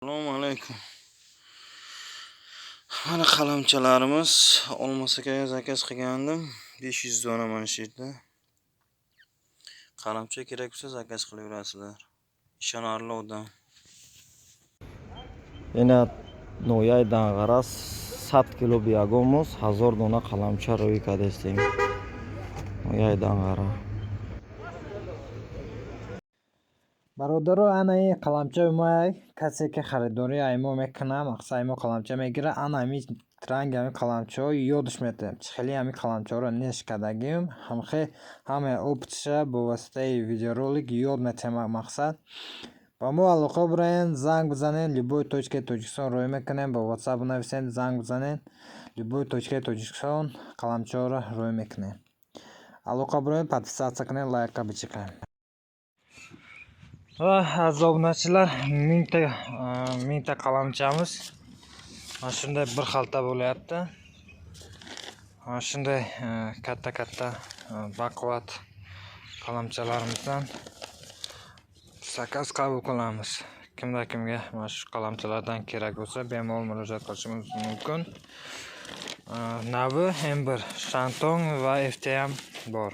Assalomu alaykum. Mana qalamchalarimiz. Olmos akaga zakaz qilgandim. 500 dona mana shu yerda. Qalamcha kerak bo'lsa, zakaz qilaverasizlar. Ishonarli odam. Ина, ноҳияи Данғара, 100 кило Биягон моз, 1000 дона қаламча роӣ кардастем, ноҳияи Данғара. Бародаро, ана ин қаламчаи мо. Касе ки харидорӣ ай мо мекунад, мақсад, ай мо қаламча мегирад, ана ҳамин ранги ҳамин қаламчаҳо ёдаш метавем. Чӣ хели ҳамин қаламчаҳоро неш кардагим, ҳамхе ҳамаи опытша бо воситаи видеоролик ёд метавем. Мақсад, ба мо алоқа бироен, занг бизанед, любой точкаи Тоҷикистон роҳӣ мекунем. Ба WhatsApp бинависед, занг бизанед, любой точкаи Тоҷикистон қаламчаҳоро роҳӣ мекунем. Алоқа бироед, подписаться кунед, лайка бичиқед. Ва aziz obunachilar, 1000 ta qalamchamiz mana shunday bir xalta bo'lyapti. Mana shunday katta katta, baquvvat qalamchalarimizdan zakaz qabul qilamiz. Kimda kimga mana shu qalamchalardan kerak bo'lsa, bemalol murojaat qilishimiz mumkin. Navi M1 Shantong va FT ham bor.